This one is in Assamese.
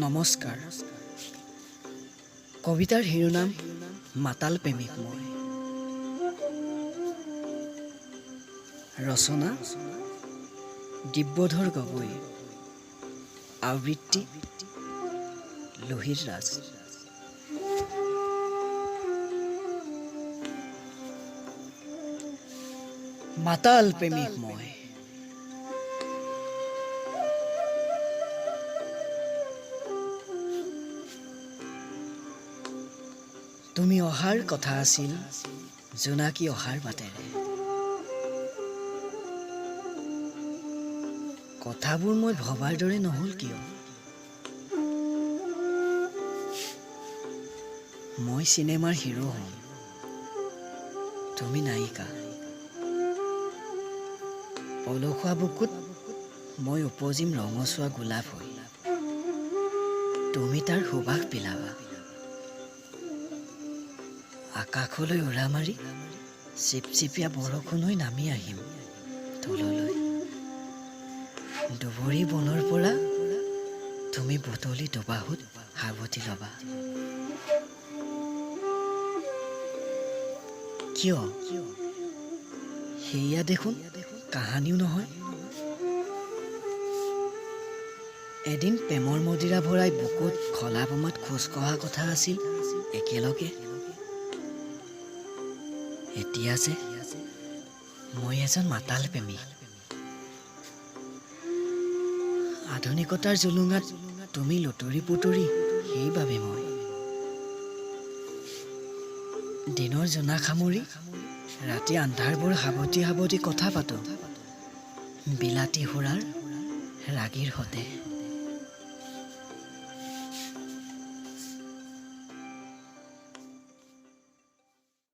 নমস্কাৰ। কবিতাৰ শিৰোনাম মাতাল প্ৰেমিক মই। ৰচনা দিব্যধৰ গগৈ। আবৃত্তি লোহিত ৰাজ। মাতাল প্ৰেমিক মই। তুমি অহাৰ কথা আছিল জোনাকী অহাৰ বাটেৰে। কথাবোৰ মই ভবাৰ দৰে নহ'ল কিয়? মই চিনেমাৰ হিৰ' হ'ম, তুমি নায়িকা। পলসুৱা বুকুত মই উপজিম ৰঙচুৱা গোলাপ হৈ, তুমি তাৰ সুবাস বিলাবা। আকাশলৈ উৰা মাৰি চিপচিপীয়া বৰষুণ হৈ নামি আহিম তললৈ। দুবৰি বনৰ পৰা তুমি বুটলি দুবাহুত সাৱটি ল'বা। কিয়, সেয়া দেখোন কাহানিও নহয়। এদিন প্ৰেমৰ মদিৰা ভৰাই বুকুত খলা বমাত খোজ কঢ়া কথা আছিল একেলগে। এতিয়া যে মই এজন মাতাল প্ৰেমিক। আধুনিকতাৰ জুলুঙাত তুমি লুতুৰি পুতুৰি, সেইবাবে মই দিনৰ জোনাক সামৰি ৰাতি আন্ধাৰবোৰ সাৱটি সাৱটি কথা পাতোঁ বিলাতী সুৰাৰ ৰাগীৰ সতে।